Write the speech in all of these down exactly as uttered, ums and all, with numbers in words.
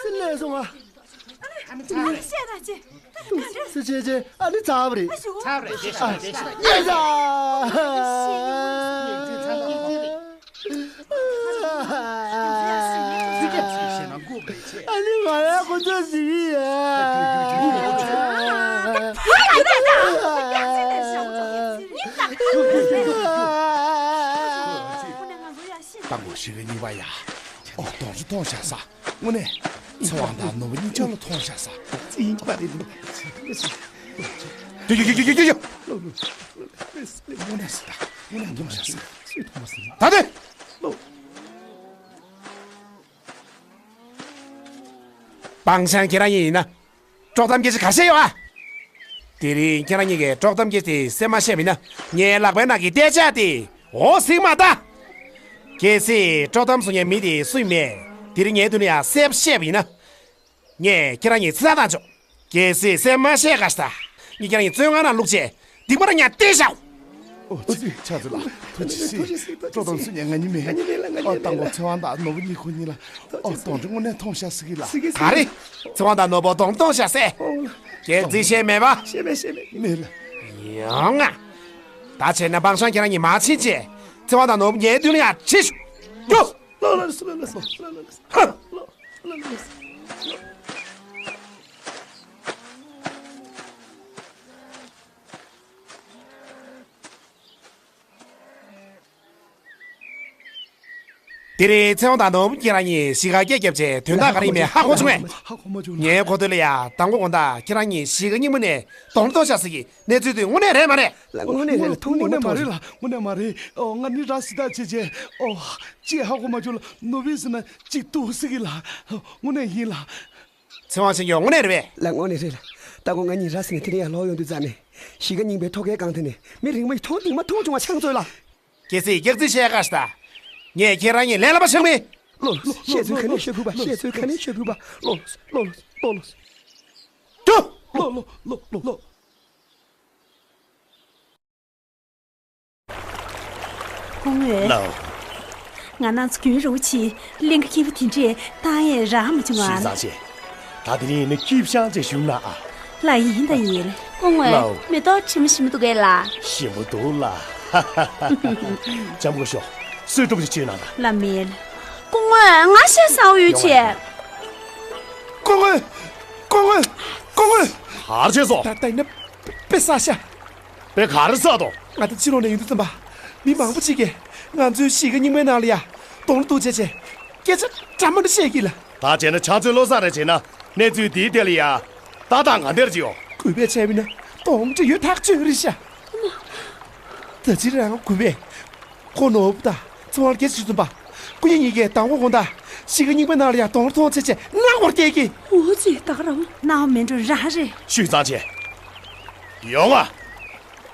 སྲིད་ལས་སོང་ང་། ཨ་ནི་ཚ་རེད། བཤད་ད་ཅི། སྲིད་ཅེ་ཅེ། ཨ་ནི་ཚ་བ་རེད། ཚ་བ་རེད། བཤད་ཤོག་བཤད་ཤོག་ཉེ་ས། ཉེ་ས། ཚ་ད་ལ་ཚ་རེད། ཚིག་རྒྱབ་ཚིག་བཤད་ན་ ཨ་ནི་ང་ཡང་ཁོ་ཚོ་ཟིག་ཡ། དང་པོ་ཞིག་གི་གཉིས་པ་ཡ། ཨོ་དོང་ཅུ་ཐོང་ཤ་ས། དངོས་གནས། ཚེ་དབང་དང་ནོར་བུ་གཉིས་ཆར་ལ་ཐོང་ཤ་ས། ཡིན་གྱི་མ་རེད། ཡོ་ཡོ་ཡོ་ཡོ་ཡོ། དངོས་གནས་སི་ད། དངོས་གནས་ཐོང་ཤ་ས། ད་དེ། སྤང་ཤང་ཁྱེད་རང་གཉིས་ཡིན་ན། དཀྲོག་གཏམ་སྐད་ཆ་ག་བཤད་ཡོད་ཨ། དེ་རིང་ཁྱེད་རང་གཉིས་ཀྱིས་དཀྲོག་གཏམ་སྐད་ཆ་དེ་གསན་མ་ཤེས་པ་ཡིན་ན། ངའི་ལག་པའི་ནང་གི་ཏེ་ཅག་དེ་འོ་ཟིག་མ་ལྟ། གལ་སྲིད་དཀྲོག་གཏམ་བཟོ་མཁན་མི་དེ་སུ་ཡིན་མེད་དེ་རིང་ངའི་མདུན་ལ་ཡང་གསལ་པོ་བཤད་པ་ཡིན་ན། ངས་ཁྱེད་རང་གཉིས་ཚེ་ཐར་བཏང་ཆོག་གལ་སྲིད་གསན་མ་ཤེས་ག་ཤ་ད། ངས་ཁྱེད་རང་གཉིས་བཙོན་ཁང་ནང་བླུགས་བྱས་སྡིག་པ་ར་ཉག་སྟེར་བཞག་ཨོ་ཙི། ཕྱག་མཛོད་ལགས། ཐུགས་རྗེ་གཟིགས། དཀྲོག་གཏམ་བཟོ་མཁན་ང་གཉིས་མིན། ཨོ་དང་པོ་ཚེ་དབང་དང་ནོར་བུ་གཉིས་ཁོ་གཉིས་ལ། ཨོ་དོང་ཅུ་དངོས་གནས་ཐོང་ཤ་ཟེར་གི་ལ། ག་རེ། ཚེ་དབང་དང་ནོར་བུ་དོང་ཐོང་ཤ་ཟེར། ཁྱེད་རྩིས་ཤེས་མེད་པ། ཤེས་མེད་ཤེས་མེད། མེད་ལ། ཡོང་ང་། ད་བྱས་ན་སྤང་ཤང་ཁྱེད་རང་གཉིས་མ་ཕྱིན་བྱས། ཚེ་དབང་དང་ནོར་བུ་ངའི་མདུན་ལ་ཡར་ཁྲིད་ཤོག་ཡོ། ལོ་ལོ་ལོ་ལོ་ལོ་ལོ། ཧ། ལོ་ལོ་ལོ། དེ་རིང་ཚེ་དབང་དང་ནོར་བུ་ཁྱེད་རང་གཉིས་གཞིས་ཀ་སྐད་བརྒྱབ་བྱས་དོན་དག་ག་རེ་ཡིན་མིན་ཧ་གོ་བྱུང་ངས། ཧ་གོ་མ་བྱུང་། ངའི་གོ་ཐོས་ལ་ཡ་དང་པོ་དགོང་དག་ཁྱེད་རང་གཉིས་གཞིས་ཀ་རྙིང་པ་ནས་དོང་ཐོང་ཤག་ཟེར་གི་གནས་ཚུལ་དེ་དངོས་གནས་རེད་མ་རེད། ལགས་དངོས་གནས་རེད་ལགས། ཐུགས་དངོས་གནས་མ་མ་རེད་ལགས། དངོས་གནས་མ་རེད། ཨོ་ང་གཉིས་ར་བཟི་ཐག་བྱས་བྱས་ཨོ་ཅིག་ཧ་གོ་མ་བྱུང་ལགས། ནོར་བུ་ཟེར་ན་ཅིག་འདུག་ཟེར་གི་ལགས། དངོས་གནས་ཡིན་ལགས། ཚེ་དབང་ཆོས་སྐྱོང་དངོས་གནས་རེད་པས། ལགས་དངོས་གནས་རེད་ལགས། ད་གོ་ང་གཉིས་ར་བཟི་ནས་དེ་རིང་ཡར་ལོག་ཡོང་དུས་ཙང་ནས་གཞིས་ཀ་རྙིང་པའི་ཐོག་ཁའི་སྒང་དེ་ནས་མི་རིང་མོ་ཡི་མཐོང་དེ་མ་མཐོང་བྱུང་བ་ཕྱག་མཛོད་ལགས། གལ་སྲིད་སྐྱག་རྫུན་བཤད་ག་ཤ་ད། ངས་ཁྱེད་རང་གཉིས་ལན་ལབ་པ་ཤོད་མིན། ལོ་ལོ་བཤད་ཚོད་ག་ནས་ཤོད་ཕུད་པ། བཤད་ཚོད་ག་ནས་ཤོད་ཕུད་པ། ལོ་ལོ་ལོ་ལོ་ལོ། ལོ་ལོ་ལོ་ལོ་ལོ། སྐུ་ངོ། ལགས། ང་རང་ཚོ་རྒྱུན་རིང་པོ་ཅིག་གླིང་ག་སྐྱིད་པོ་དེ་འདྲས་བཏང་ཡས་རག་མ་བྱུང་ང་། ཞིག་ཙང་ཆེ། ད་དེ་རིང་ནི་སྐྱིད་ཤང་ཅིག་བཞུགས་ན་ཨ། ལགས་ཡིན་ད་ཡིན། སྐུ་ངོ། ལགས། མེ་ཏོག་ཁྲི་མོ་ཞིམ་པོ་འདུག་གས་ལགས། ཞིམ་པོ་འདུག་ལགས། ལྕམ་སྐུ་ཞབས། གསོལ་ཐུབ་ཅིག་མཆོད་གནང་དང་། ལགས་མེད། སྐུ་ངོ་ང་ཞེ་སང་ཡོད་ཅེ། སྐུ་ངོ། སྐུ་ངོ། སྐུ་ངོ། གར་བྱས་སོ། ད་ད་ཡིན་ན་དཔེ་ས་ཤ། དཔེ་ག་རེ་ཟ་དོ། ང་དང་ཕྱི་ལོགས་ནས་ཡོང་དུས་ཙམ་པ། མི་མང་པོ་ཅིག་གིས་ང་ཚོའི་གཞིས་ཀ་རྙིང་པའི་ནང་ལ་ཡ་དོང་ལ་འདུག་བྱས་བྱས་སྐད་ཆ་འདྲ་མི་འདྲ་བཤད་ཀྱི་ལ། ད་བྱས་ན་ཕྱག་མཛོད་བློ་བཟང་རེ་བྱས་ན་གནས་ཚུལ་འདིའི་ཐད་ལ་ཡ་ལྟ་སྟངས་ག་འདྲ་ཅིག་ཡོད། གུས་པས་བྱས་པ་ན་དོང་འདྲ་ཡོད་ཐག་ཆོད་རེད་ཤག་ད་ཅི་རང་གུས་པས། ཁོ་ནོར་བུ་དང་ཚེ་དབང་སྐད་ཆ་ཞུས་ཙམ་པ། སྐུ་ཉིད་གཉིས་ཀས་དང་པོ་དགོང་དག་གཞིས་ཀ་རྙིང་པའི་ནང་ལ་ཡ་དོང་ཐོང་བྱས་བྱས་སྣང་བར་སྐྱེས་ཀྱི། འོ་ཙི་ད་ག་རང་སྣང་བ་མི་འགྲོ་རང་རེད། ཤུས་ཙང་ཆེ། ཡོང་ང་།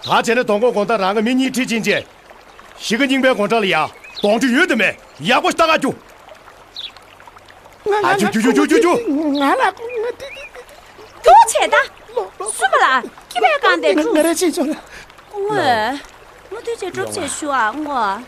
ད་བྱས་ན་དང་པོ་དགོང་དག་རང་གི་མི་གཉིས་ཁྲིད་ཕྱིན་བྱས། གཞིས་ཀ་རྙིང་པའི་སྒོ་འགྲམ་ལ་ཡ་དོང་ཁྲི་ཡོད་དམ་མེད་ཡག་པོ་ལྟ་ག་རྒྱུགས། ང་ང་ཨ་ཅུ་ཅུ་ཅུ་ཅུ་ཅུ། ང་ལ་ང་དེ་དེ་དེ་དེ། རྒྱུགས་བྱས་ད། ལོ་ལོ། སུ་མ་ལ་ཁྱི་པས་གང་དེ་ང་ང་རེ་ཅིག་ཅོ་ལ། སྐུ་ངོ། ང་དུས་ཆེ་གྲུབ་ཆེ་ཞུ་ཨ་སྐུ་ངོ།